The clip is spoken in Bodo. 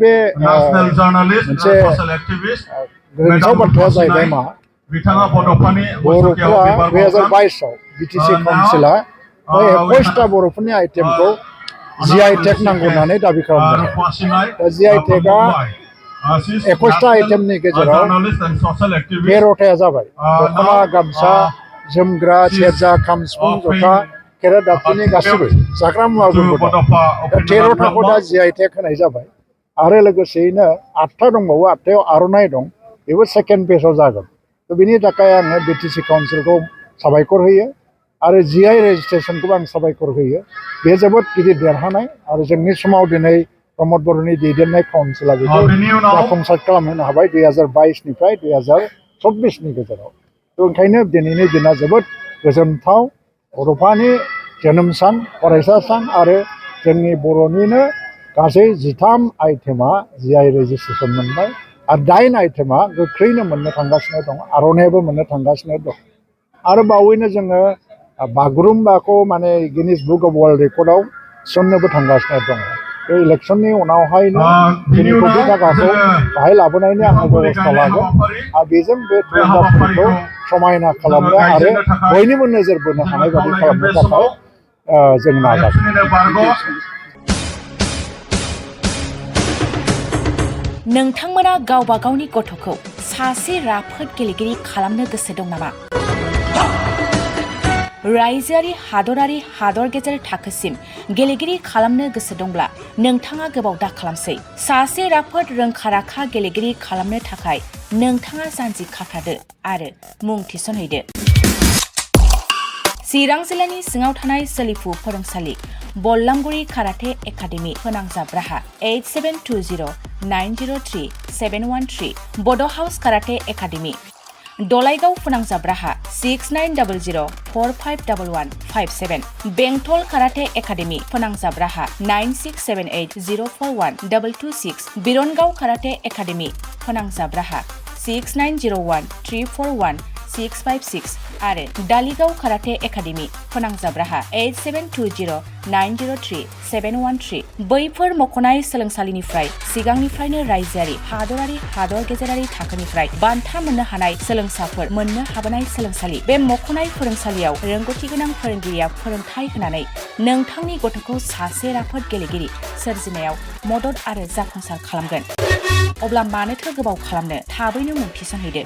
बे national journalist social activist गोरोन्थाव बाथ्राया जाहैबाय मा बिथाङा बड'फानि बर'फोरा 2022 आव बिटिसि काउन्सिला 21टा बर'फोरनि आइटेमखौ जिआइ टेग नांगौ होननानै दाबि खालामदों। दा जिआइ टेगआ 21टा आइटेमनि गेजेराव 13टाया जाबाय दख'ना गामसा जोमग्रा सेरजा खाम सिफुं जथा खेराइ दाफिनि गासिबो जाग्रा मुवाफोरबो दं। दा 13टाखौ दा जिआइ टेग होनाय जाबाय आरो लोगोसेयैनो 8टा दंबावो 8टायाव आर'नाइ दं बेबो सेकेन्ड पेजआव जागोन। बिनि थाखाय आङो बिटिसि काउन्सिलखौ साबायखर होयो आरो जिआइ रेजिस्ट्रेसनखौबो आं साबायखर होयो। बे जोबोद गिदिर देरहानाय आरो जोंनि समाव दिनै प्रमद बर'नि दैदेननाय काउन्सिला बेखौ जाफुंसार खालामहोनो हाबाय 2022 निफ्राय 2024 नि गेजेराव। ओंखायनो दिनैनि दिना जोबोद गोजोनथाव बड'फानि जोनोम सान फरायसा सान आरो जोंनि बर'निनो गासै 13 आइटेमा जिआइ रेजिस्ट्रेसन मोनबाय आरो 9 आइटेमा गोख्रैनो मोननो थांगासिनो दं आर'नाइयाबो मोननो थांगासिनो दं। आरो बावैनो जोङो बागुरुम्बाखौ माने गिनिस बुक अफ वर्ल्ड रेकर्डआव थिसननोबो थांगासिनो दङ। बे इलेक्सननि उनावहायनो जोंनि क'क्राझार जायगाखौ बाहाय लाबोनायनि आङो बेबस्था लागोन आरो बेजों बे थुनलाइफोरखौ समायना खालामनो आरो बयनिबो नोजोर बोनो हानाय बायदि खालामनो थाखाय जों नाजागोन। नोंथांमोना गावबा गावनि गथ'खौ सासे राफोद गेलेगिरि खालामनो गोसो दं नामा? रायजोआरि हादरारि हादर गेजेर थाखोसिम गेलेगिरि खालामनो गोसो दंब्ला नोंथाङा गोबाव दा खालामसै। सासे राफोद रोंखा-राखा गेलेगिरि खालामनो थाखाय नोंथाङा जानजि खाफ्रादो आरो मुं थिसनहैदो। चिरां जिल्लानि सिङाव थानाय सोलिफु फोरोंसालि बल्लामगुरि काराटे एकाडेमि फोनांजाब राहा 8720903713 बड' हाउस काराटे एकाडेमि दलाइगाव फोनांजाब राहा 6900451157 बेंटल काराटे एकाडेमि फोनांजाब राहा 9678041226 बिरनगाव काराटे एकाडेमि फोनांजाब राहा 6901341656 आरो दालिगाव काराटे एकाडेमि फोनांजाब राहा 8720903713 बैफोर मख'नाय सोलोंसालिनिफ्राय सिगांनिफ्रायनो रायजोआरि हादरारि हादर गेजेरारि थाखोनिफ्राय बान्था मोननो हानाय सोलोंसाफोर मोननो हाबोनाय सोलोंसालि। बे मख'नाय फोरोंसालियाव रोंगौथि गोनां फोरोंगिरिया फोरोंथाय होनानै नोंथांनि गथ'खौ सासे राफोद गेलेगिरि सोरजिनायाव मदद आरो जाफुंसार खालामगोन। अब्ला मानोथो गोबाव खालामनो थाबैनो मुं थिसनहैदो।